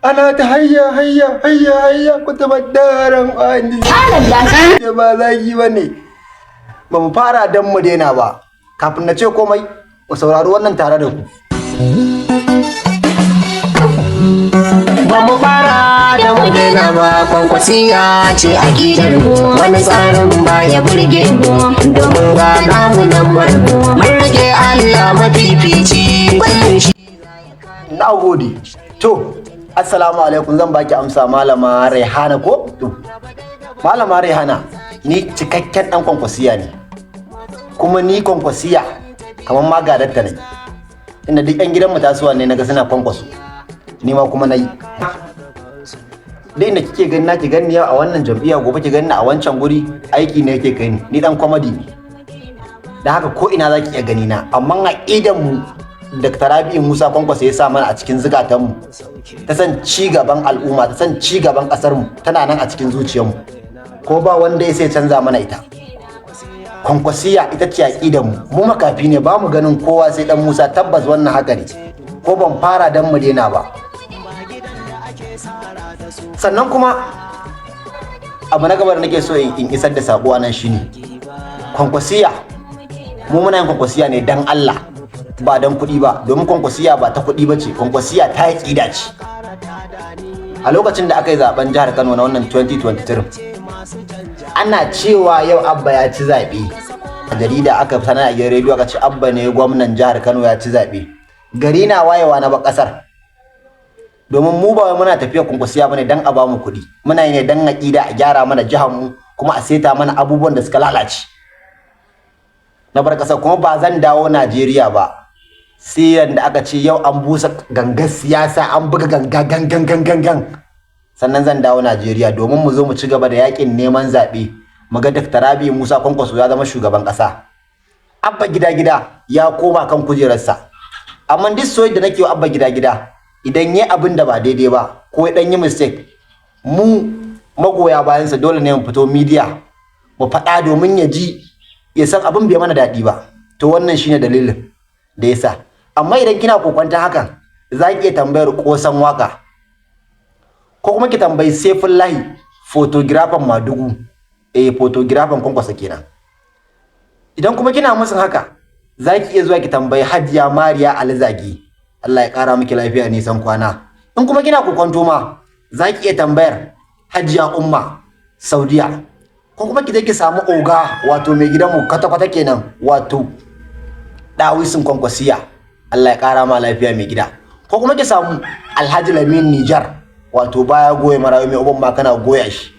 Ana ta hayya hayya hayya hayya ku tabaddaran wani. Ba zagi ba ne. Ba mu fara don mu daina ba. Kafin na ce komai, mu saurari wannan tare da ku. Ba mu fara da mu daina ba, Kwankwasiya ce aƙidar mu, wani tsarin ba ya burge mu, domin ga namu nan mu mun rike Allah mafifici kullum shi. Na gode. To, assalamu alaikum. Zan baki amsa, Malama Raihana, ko? To, Malama Raihana, ni cikakken dan Kwankwasiya ne. Kuma ni Kwankwasiya kamar ma gadatta ne. Inda duk yan gidan mu tasowa ne naga suna Kwankwaso. Ni ma kuma nayi. Duk inda kike gani na, ki gani yau a wannan jam'iyya, gobe ki gani a wancan guri, aiki ne yake kai ni. Ni dan comedy ne. Da haka ko ina zaki iya gani na, amma aƙidan mu Dr. Rabi'u Musa Kwankwaso ya sa mana a cikin zukatanmu ta san ci gaban al'umma, ta san ci gaban ƙasar mu, tana nan a cikin zuciyarmu, ko ba wanda ya sai canza mana ita. Kwankwasiya ita ce aƙidar mu. Mu makafi ne, ba mu ganin kowa sai dan Musa. Tabbas wannan haka ne, ko ban fara dan mu daina ba. Sannan kuma abu na gaba da nake so in isar da sako a nan shine Kwankwasiya, mu muna yin Kwankwasiya ne dan Allah, ba dan kuɗi ba, domin Kwankwasiya ba ta kuɗi ba ce, Kwankwasiya ta yi ƙida ce. A lokacin da aka yi zaben jihar Kano na wannan 2023, ana cewa yau Abba ya ci zaɓe, a jarida aka sanar, a gidan rediyo aka ce Abba ne gwamnan jihar Kano, ya ci zaɓe. Gari na wayewa na ba ƙasar, domin mu ba wai muna tafiya Kwankwasiya bane dan a ba mu kuɗi, muna yi ne dan aƙida, a gyara mana jihar mu kuma a seta mana abubuwan da suka lalace. Na bar ƙasar, kuma ba zan dawo Najeriya ba sai yanda aka ce yau an busa gangar siyasa, an buga ganga gangan gangan gangan, sannan zan dawo Najeriya domin mu zo mu ci gaba da yakin neman zaɓe, mu ga Dr. Rabi Musa Kwankwaso ya zama shugaban ƙasa, Abba Gida Gida ya koma kan kujerarsa. Amma duk soyayya da nake wa Abba Gida Gida, idan yi abin da ba daidai ba ko ya dan yi mistake, mu magoya bayansa dole ne mu fito media mu faɗa domin ya ji, ya san abin bai mana daɗi ba. To, wannan shine dalilin da yasa. Amma idan kina kokonta hakan, za ki iya tambayar Kosan Waka, ko kuma ki tambayi Saifullahi, photographer Madugu, photographer Kwankwasa kenan. Idan kuma kina musun haka, za ki iya zuwa ki tambayi Hajiya Mariya Alizagi, Allah ya kara miki lafiya, nisan kwana. In kuma kina kokonto ma, za ki iya tambayar Hajiya Umma Saudiya, ko kuma ki je ki samu oga, wato mai gidanmu kwata-kwata kenan, wato Dawisin Kwankwasiya, Allah ya kara ma lafiya mai gida, ko kuma ki samu Alhaji Lamin Nijar, wato baya goye marayu, mai uban ma kana goya shi.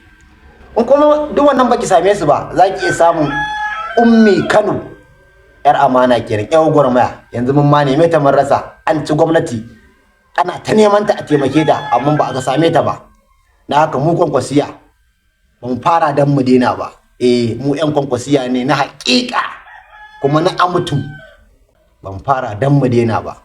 In kuma duk wannan baki same su ba, za ki iya samun Ummi Kano, yar amana kenan, yar gwarmaya. Yanzu mun ma neme ta mun rasa. An ci gwamnati, ana ta neman ta a taimake ta, amma ba a same ta ba. Na haka mu Kwankwasiya ba mu fara dan mu daina ba. Mu yan Kwankwasiya ne na haƙiƙa kuma na amutu. Ban fara dan mu daina ba.